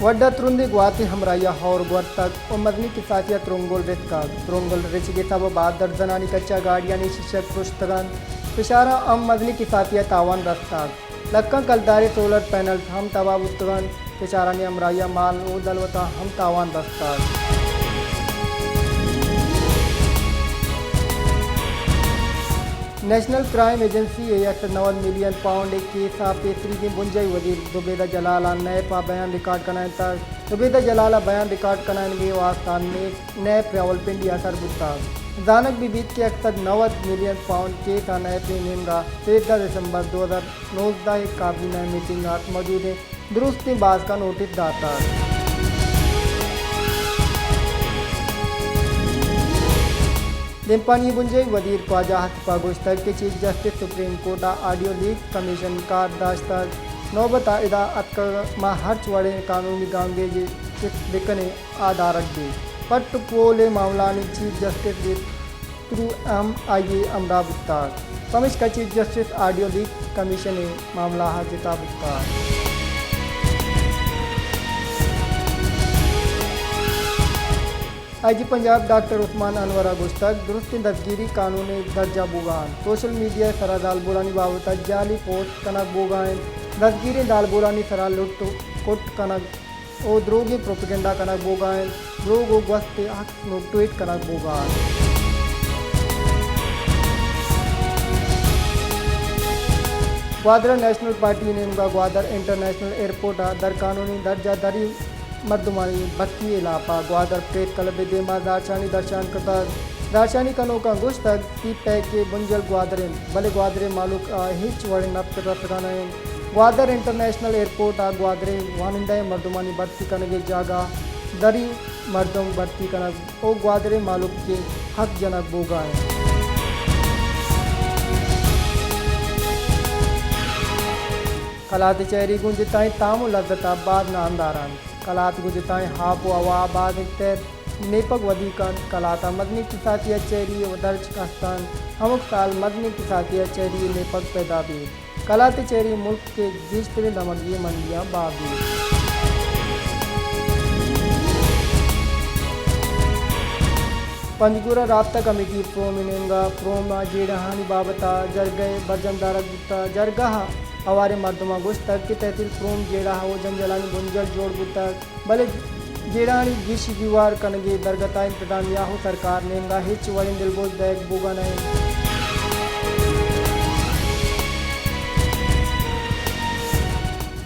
وڈ ءَ ترندیں گواتے ہمراہی ءَ ہور گورتگ ءُ مزنیں کساسے ءَ ترنگل رتکگ۔ ترنگل رچگ ءِ سبب ءَ درزنانی کچ ءَ گاڑیانی شیشگ پرشتگ اَنت۔ پشار ءَ ہم مزنیں کساسے ءَ تاوان رستگ۔ لکاں کلدارے سولر پینلز ہم تباہ بوتگ اَنت۔ پشارانی ہمراہی ءَ مال ءُ دلوتاں ہم تاوان رستگ۔ نیشنل کرائم ایجنسی ءِ یک سد نود ملین پاؤنڈ ءِ کیس ءَ پیسریگیں بنجاہی وزیر زبیدہ جلال ءَ نیب ءَ بیان ریکارڈ کنائینتگ۔ زبیدہ جلال ءِ بیان ریکارڈ کنائینگ ءِ واستہ نیب، نیب راولپنڈی ءَ سر بوتگ۔ زانگ بہ بیت کہ یک سد نود ملین پاؤنڈ کیس ءَ نیب ءِ نیمگ ءَ سیزدہ دسمبر دو ہزار نوزدہ ءِ کابینہ ءِ میٹنگ ءَ موجودیں درستیں باسک ءَ نوٹس داتگ۔ دیمپانی بنجاہی وزیر خواجہ آصف ءَ گوشتگ کہ چیف جسٹس سپریم کورٹ ءَ آڈیو لیک کمیشن کار داشتگ، نوبت ءَ ادا اتکگ، ما ہرچ وڑیں قانونی گامگیج ءِ چست بکنیں آ دارگ بیت۔ پٹ ءُ پول ءِ معاملہانی چیف جسٹس ءِ ترو ہم آئی ءِ ہمراہ بوتگ، پمشکا chief justice audio leak commission ءِ معاملہ ءَ جتا بوتگ۔ آئی جی پنجاب ڈاکٹر عثمان انور ءَ گوشتگ، درستیں دزگیری قانون ءِ درج ءَ بوگ ءَ اَنت، سوشل میڈیا ءِ سرا زالبولانی بابت ءَ جعلی پوسٹ کنگ بوگ ءَ اَنت، دزگیریں زالبولانی سرا لٹ ءُ کٹ کنگ ءُ دروگیں پروپیگنڈا کنگ بوگ ءَ اِنت، دروگ ءُ گوست ءِ عکس ءُ ٹویٹ کنگ بوگ ءَ اَنت۔ گوادر ءَ نیشنل پارٹی ءِ نیمگ ءَ گوادر انٹرنیشنل ایئرپورٹ ءَ درقانونی درجہ دری مردمانی بھرتی ءِ ہلاپ ءَ گوادر پریس کلب ءِ دیم ءَ زہرشانی درشان کتگ۔ زہرشانی کنوکاں گوشتگ، سی پیک ءِ بنجل گوادر اِنت، بلے گوادر ءِ مھلوک ءَ ہچ وڑیں نپ رسگ ءَ نہ اِنت۔ گوادر انٹرنیشنل ایئرپورٹ ءَ گوادر ءِ وانندہیں مردمانی بھرتی کنگ ءِ جاگہ دری مردم بھرتی کنگ ءُ گوادر ءِ مھلوک ءِ حق جنگ بوگ ءَ اِنت۔ کلات ءِ چہری گوں جتائیں تام ءُ لذت ءَ باز نامدار اَنت۔ کلات گوں جتائیں آپ ءُ ہوا ءَ بازیں تیر نیپگ ودی کنت۔ کلات ءَ مزنیں کساسی ءِ چہری ءِ درچک است اَنت۔ ہمک سال مزنیں کساسی ءِ چہری ءِ نیپگ پیدا بیت۔ کلات ءِ چہری ملک ءِ گیشتریں دمگی منڈیاں بہا بیت۔ پنجگور ءَ رابطہ کمیٹی پروم ءِ نیمگ ءَ پروم ءِ جیڑہانی بابت ءَ جرگہ ءِ برجم دارگ بوتگ۔ جرگہ ءَ ہواریں مردماں گوشتگ کہ تحصیل پروم جیڑہ ءُ جنجالانی بنجل جوڑ بوتگ، بلے جیڑہانی گیش گیوار کنگ ءِ درگت ءَ انتظامیہ ءُ سرکار ءِ نیمگ ءَ ہچ وڑیں دلگوش دئیگ بوگ ءَ نہ اِنت۔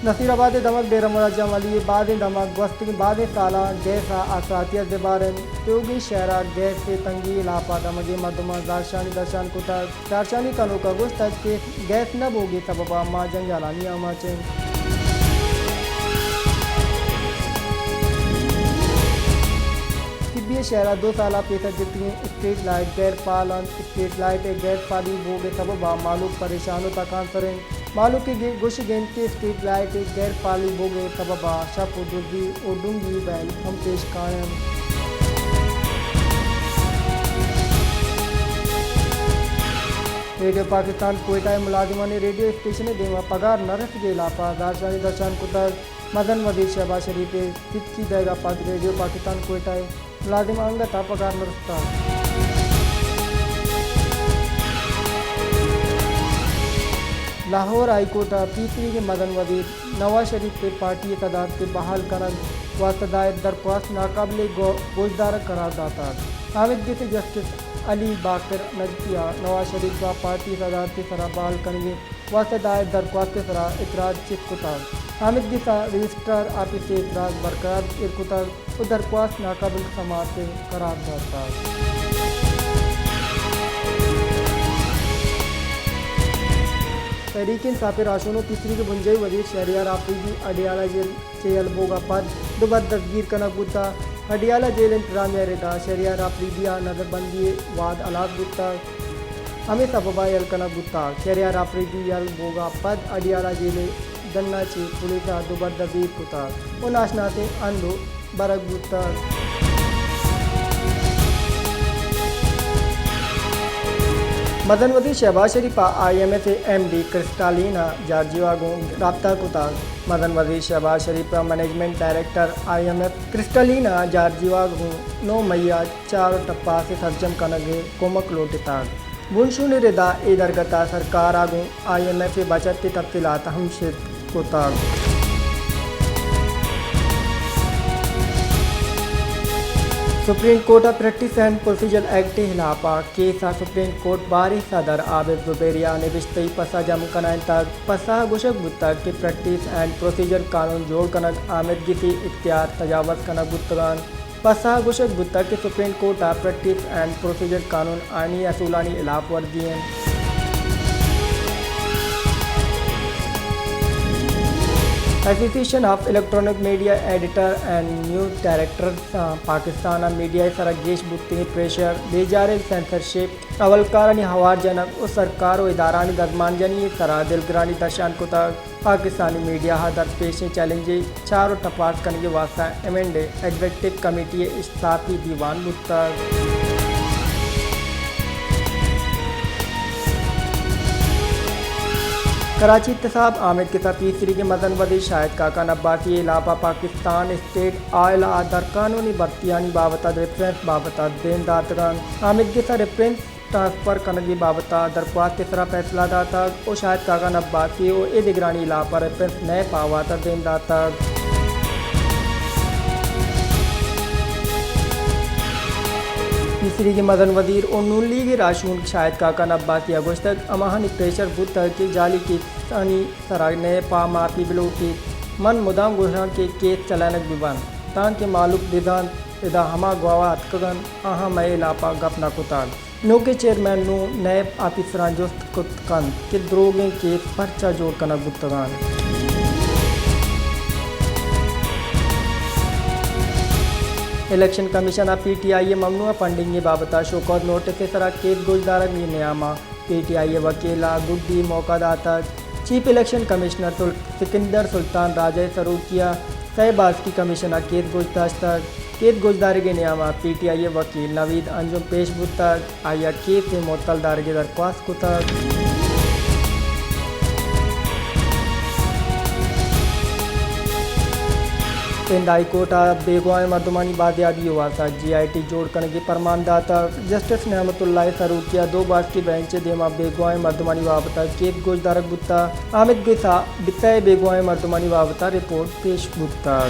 نصیر آباد ءِ دمگ ڈیرہ مراد جمالی ءِ بازیں دمگ گوستگیں بازیں سالاں گیس ءِ آسراتی ءَ زبھر اَنت۔ تیوگیں شہر ءَ گیس ءِ تنگی ءِ ہلاپ ءَ دمگی مردماں زہرشانی درشان کتگ۔ زہرشانی کنوکاں گوشتگ کہ گیس نہ بوگ ءِ سبب ءَ ما جنجالانی آماچ ایں۔ سبی ءِ شہر ءَ دو سال ءَ پیسر جتگیں اسٹریٹ لائٹ غیر فعال اَنت۔ اسٹریٹ لائٹ ءِ غیر فعالی بوگ ءِ سبب ءَ مھلوک پریشان ءُ تکانسر اَنت۔ مھلوک ءِ گوشگ اِنت کہ اسٹریٹ لائٹ ءِ غیر فعالی بوگ ءِ سبب ءَ شپ ءُ دزی ءُ ڈونگی بیل ہم پیش کاینت۔ ریڈیو پاکستان کوئٹہ ءِ ملازمانی ریڈیو اسٹیشن ءِ دیم ءَ پگار نہ رسگ ءِ ہلاپ ءَ زہرشانی درشان کتگ۔ مزن وزیر شہباز شریف ءِ ستکی دئیگ ءَ پد ریڈیو پاکستان کوئٹہ ءِ ملازماں انگت ءَ پگار نہ رستگ۔ لاہور ہائی کورٹ ءَ پیسریگیں مزن وزیر نواز شریف ءِ پارٹی ءِ صدارت ءِ بحال کنگ ءِ واستہ دائر درخواست ناقابل گو-، گوشدارگ قرار داتگ۔ آمید گس ءِ جسٹس علی باقر نجفی ءَ نواز شریف ءَ پارٹی ءِ صدارت ءِ سرا بحال کنگ ءِ واستہ دائر درخواست ءِ سرا اعتراض چست کتگ۔ آمید گس ءَ رجسٹرار آفیس ءِ اعتراض برقرار ایر کتگ ءُ درخواست ناقابل سماعت قرار داتگ۔ تحریک انصاف ءِ راہشون ءُ پیسریگیں بنجاہی وزیر شہریار آفریدی اڈیالہ جیل چہ یل بوگ ءَ پد دوبر دزگیر کنگ بوتگ۔ اڈیالہ جیل ءِ انتظامیہ ءِ ردا شہریار آفریدی ءَ نظربندی ءِ وھد ہلاس بوتگ، ہمے سبب ءَ یل کنگ بوتگ۔ شہریار آفریدی یل بوگ ءَ پد اڈیالہ جیل ءِ ڈن ءَ چہ پولیس ءَ دوبر دزگیر کتگ ءُ ناشناسیں ہند ءَ برگ بوتگ۔ مزن وزیر شہباز شریف ء آئی ایم ایف ء ایم ڈی کرسٹالینا جارجیوا گوں رابطہ کتگ۔ مزن وزیر شہباز شریف ء management director I M F Kristalina Georgieva گوں نو مئی ء چار ء ٹپاس ء سرجم کنگ ء کمک لوٹتگ۔ بنشون ء ردا اے درگت ء سرکار ء گوں آئی ایم ایف ء بچت ء تفصیلات ہم شت کتگ۔ سپریم کورٹ ء پریکٹس اینڈ پروسیجر ایکٹ ء ہلاپ ء کیس ء سپریم کورٹ باری صدر عابد زبیری ء نبشتہی پسہ جم کنائینتگ۔ پسہ ء گوشگ بوتگ کہ پریکٹس اینڈ پروسیجر قانون جوڑ کنگ آمدگسی اختیار تجاوز کنگ بوتگ انت۔ پسہ ء گوشگ بوتگ کہ سپریم کورٹ ء پریکٹس اینڈ پروسیجر قانون آئینی اصولانی ہلاپ ورزی انت۔ ایسوسی ایشن of electronic media editor and news directors ء پاکستان ء میڈیا ء سرا گیش بوتگیں پریشر، بے جارگ سینسرشپ، اولکارانی ہوار جنگ ء سرکار ء ادارہانی دزمانجنی ء سرا دلگرانی درشان کتگ۔ پاکستانی میڈیا ء درپیشیں چیلنج ء چار ء ٹپاس کنگ ء واستہ ایمنڈ ء ایگزیکٹو کمیٹی ء اشتاپی دیوان بوتگ۔ کراچی، احتساب، آمید کسا پیسریگیں مزن وزیر شاہد خاقان عباسی ء ہلاپ ء پاکستان اسٹیٹ آئل ء درقانونی بھرتیانی بابت ء ریفرنس بابت ء دیم داتگ انت۔ آمید کسا ریفرنس ٹرانسفر کنگی بابت ء درخواست ء سرا پیسلہ داتگ و شاہد خاقان عباسی و اے دگرانی ہلاپ ء ریفرنس نیپ ء واتر دیم داتگ۔ پیسریگیں مزن وزیر و نون لیگ ء راہشون شاہد خاقان عباسی ء گوشتگ، ہماہانی پریشر بوتگ کہ جعلی کیسانی سرا نیپ ء معافی بلوٹیت۔ من مدام گوشاں کہ کیس چلائینگ بہ بنت تانکہ مہلوک بزانت ادا ہما گواہ اتکگ انت، آہاں مئے ہلاپ ء گپ نہ کتگ۔ نوکیں چیئرمین نوں نیب آفیسراں جست کت کنت کہ دروگیں کیس پرچا جوڑ کنگ بوتگ انت۔ الیکشن کمیشن ء پی ٹی آئی ء ممنوعہ فنڈنگ ء بابت ء شوکاز نوٹس ء سرا کیس گوشدارگ ء نیام ء پی ٹی آئی ء وکیل ء گڈی موقع داتگ۔ چیف الیکشن کمشنر سل-، سکندر سلطان راجہ ء سروکی ء سئے باسکی کمیشن ء کیس گوشداشتگ۔ کیس گوشدارگ ء نیام ء پی ٹی آئی ء وکیل نوید انجم پیش بوتگ۔ آئی ء کیس ء معطل دارگ ء درخواست کتگ۔ سندھ ہائی کورٹ ء بیگواہیں مردمانی بازیابی ء واستہ جی آئی ٹی جوڑ کنگ ء پرمان داتگ۔ جسٹس نعمت اللہ سروکی ء دو باسکی بینچ ء دیما بیگواہیں مردمانی بابت ء کیس گوشدارگ بوتگ۔ آمد گسا بتئے بیگواہیں مردمانی بابت ء رپورٹ پیش بوتگ۔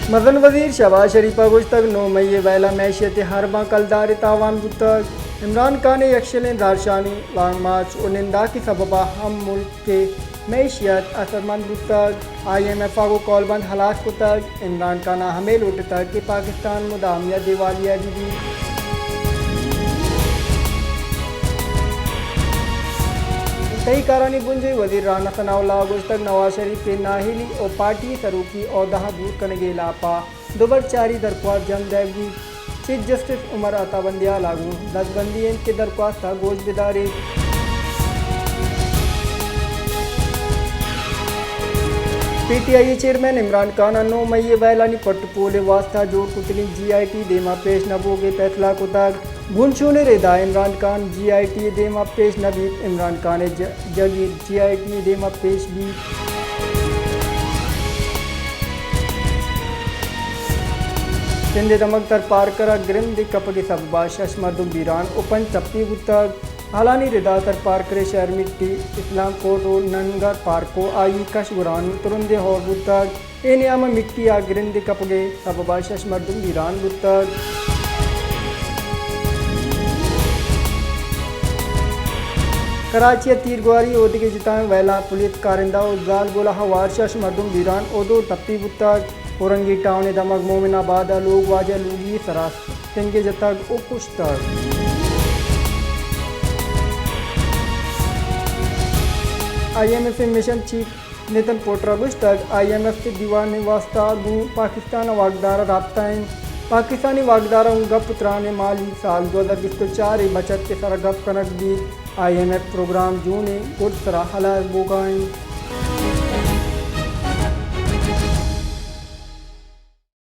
مزن وزیر شہباز شریف ء گوشتگ، نو مئی ء ویلا معیشت ء ہر باں کلدار ء تاوان بوتگ۔ عمران خان ء یکشلیں زہرشانی، لانگ مارچ و ننداک ء سبب ء ہم ملک ء معیشت اثرمند بوتگ۔ آئی ایم ایف ء گوں کولبند ہلاس کتگ۔ عمران خان ء ہمے لوٹتگ کہ پاکستان مدامی ء دیوالیہ بہ بیت۔ تہی کارانی بنجل وزیر رانا ثناء اللہ ء گوشتگ، نواز شریف ء نااہلی و پارٹی ء سروکی عہدہ ء دور کنگ ء ہلاپ ء دوبر چاری درخواست جم دئیگ بیت۔ چیف جسٹس عمر عطا بندیال ء گوں دزبندی انت کہ درخواست ء گوش بداریت۔ پی ٹی آئی ء چیئرمین عمران خان ء نو مئی ء ویلانی پٹ ء پول ء واستہ جوڑ کتگیں جی آئی ٹی دیما پیش نہ بوگ ء فیصلہ کتگ۔ بنشون ء ردا عمران خان جی آئی ٹی ء دیما پیش نہ بیت۔ عمران خان ء ج-، جاگیر جی آئی ٹی ء دیما پیش بیت۔ سندھ ء دمگ ترپارکر ء گرند ء کپگ ء سبب ء شش مردم بیران و پنچ ٹپی بوتگ۔ ہالانی ردا ترپارکر ء شہر مٹی، اسلام کوٹ و ننگر پارک و آئی کش گوران ترندیں ہور بوتگ۔ اے نیام ء مٹی ء گرند ء کپگ ء سبب ء شش مردم بیران بوتگ۔ کراچی ء تیرگواری اودگہ جتائیں ویلاں پولیس کارندہ و زالبول ء ہوار شش مردم بیران و دو ٹپی بوتگ۔ اورنگی ٹاؤن ء دمگ مومن آباد ء لوگ واجہ لوگی ء سرا سنگے جتگ و کشتگ۔ آئی ایم ایف ء مشن چیف نتن پوٹرا گوشتگ، آئی ایم ایف ء دیوان ء واستہ گوں پاکستان ء واکدار ء رابطہ انت۔ پاکستانی واکدار ء گوں گپ ء تران ء مالی سال دو ہزار بیست و چار ء بچت ء سرا گپ کنگ بیت۔ آئی ایم ایف پروگرام جون ء گڈ سرا ہلاس بوگا انت۔